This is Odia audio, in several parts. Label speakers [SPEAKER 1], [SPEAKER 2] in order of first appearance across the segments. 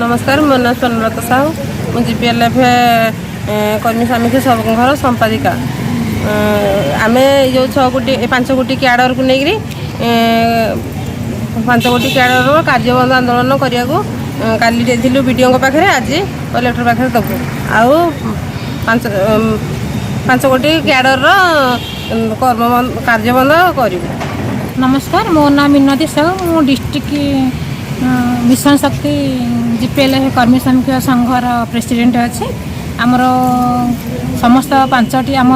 [SPEAKER 1] ନମସ୍କାର, ମୋ ନାଁ ସ୍ୱର୍ଣ୍ଣଲତା ସାହୁ। ମୁଁ ଜିପିଏଲ୍ଏଫ୍ କର୍ମୀ ଶ୍ରମିକ ସଂଘର ସମ୍ପାଦିକା। ଆମେ ଏଇ ଯେଉଁ 6 କୋଟି, 5 କୋଟି କ୍ୟାଡ଼ରକୁ ନେଇକରି 5 କୋଟି କ୍ୟାଡ଼ରର କାର୍ଯ୍ୟବନ୍ଦ ଆନ୍ଦୋଳନ କରିବାକୁ କାଲି ଦେଇଥିଲୁ ବିଡ଼ିଓଙ୍କ ପାଖରେ, ଆଜି କଲେକ୍ଟର ପାଖରେ ଦେବୁ। ଆଉ 5 କୋଟି କ୍ୟାଡ଼ରର କର୍ମ କାର୍ଯ୍ୟବନ୍ଦ କରିବୁ।
[SPEAKER 2] ନମସ୍କାର, ମୋ ନାଁ ମିନତୀ ସାହୁ। ମୁଁ ଡିଷ୍ଟ୍ରିକ୍ଟ ମିଶନ ଶକ୍ତି ଜିପିଏଲ୍ କର୍ମୀ ଶ୍ରମିକ ସଂଘର ପ୍ରେସିଡେଣ୍ଟ ଅଛି। ଆମର ସମସ୍ତ ପାଞ୍ଚଟି ଆମ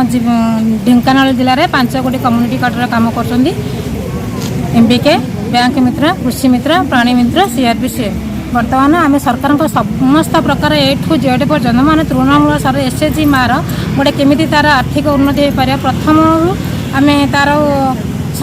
[SPEAKER 2] ଢେଙ୍କାନାଳ ଜିଲ୍ଲାରେ 5 କୋଟି କମ୍ୟୁନିଟି କାର୍ଡ଼ର କାମ କରୁଛନ୍ତି, ଏମ୍ବିକେ, ବ୍ୟାଙ୍କ ମିତ୍ର, କୃଷି ମିତ୍ର, ପ୍ରାଣୀ ମିତ୍ର, ସିଆର୍ପି ସିଏମ୍। ବର୍ତ୍ତମାନ ଆମେ ସରକାରଙ୍କ ସମସ୍ତ ପ୍ରକାର ଏ ଠୁ ଜେଡ଼୍ ପର୍ଯ୍ୟନ୍ତ, ମାନେ ତୃଣମୂଳ ସ୍ତର ଏସ୍ଏଚ୍ଜି ମାର ଗୋଟେ କେମିତି ତାର ଆର୍ଥିକ ଉନ୍ନତି ହୋଇପାରିବ, ପ୍ରଥମରୁ ଆମେ ତାର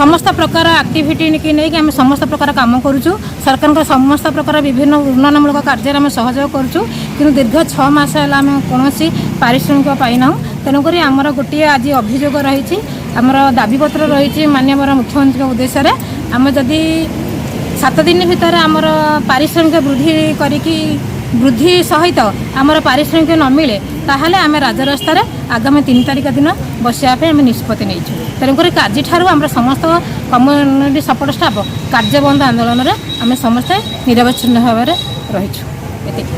[SPEAKER 2] ସମସ୍ତ ପ୍ରକାର ଆକ୍ଟିଭିଟି ନେଇକି ଆମେ ସମସ୍ତ ପ୍ରକାର କାମ କରୁଛୁ। ସରକାରଙ୍କ ସମସ୍ତ ପ୍ରକାର ବିଭିନ୍ନ ଉନ୍ନୟନମୂଳକ କାର୍ଯ୍ୟରେ ଆମେ ସହଯୋଗ କରୁଛୁ। କିନ୍ତୁ ଦୀର୍ଘ 6 ମାସ ହେଲା ଆମେ କୌଣସି ପାରିଶ୍ରମିକ ପାଇନାହୁଁ। ତେଣୁକରି ଆମର ଗୋଟିଏ ଆଜି ଅଭିଯୋଗ ରହିଛି, ଆମର ଦାବିପତ୍ର ରହିଛି ମାନ୍ୟବର ମୁଖ୍ୟମନ୍ତ୍ରୀଙ୍କ ଉଦ୍ଦେଶ୍ୟରେ। ଆମେ ଯଦି 7 ଦିନ ଭିତରେ ଆମର ପାରିଶ୍ରମିକ ବୃଦ୍ଧି କରିକି, ବୃଦ୍ଧି ସହିତ ଆମର ପାରିଶ୍ରମିକ ନ ମିଳେ, ତାହେଲେ ଆମେ ରାଜରାସ୍ତାରେ ଆଗାମୀ 3 ତାରିଖ ଦିନ ବସିବା ପାଇଁ ଆମେ ନିଷ୍ପତ୍ତି ନେଇଛୁ। ତେଣୁକରି ଆଜିଠାରୁ ଆମର ସମସ୍ତ କମ୍ୟୁନିଟି ସପୋର୍ଟ ଷ୍ଟାଫ୍ କାର୍ଯ୍ୟବନ୍ଦ ଆନ୍ଦୋଳନରେ ଆମେ ସମସ୍ତେ ନିରବଚ୍ଛିନ୍ନ ଭାବରେ ରହିଛୁ। ଏତିକି।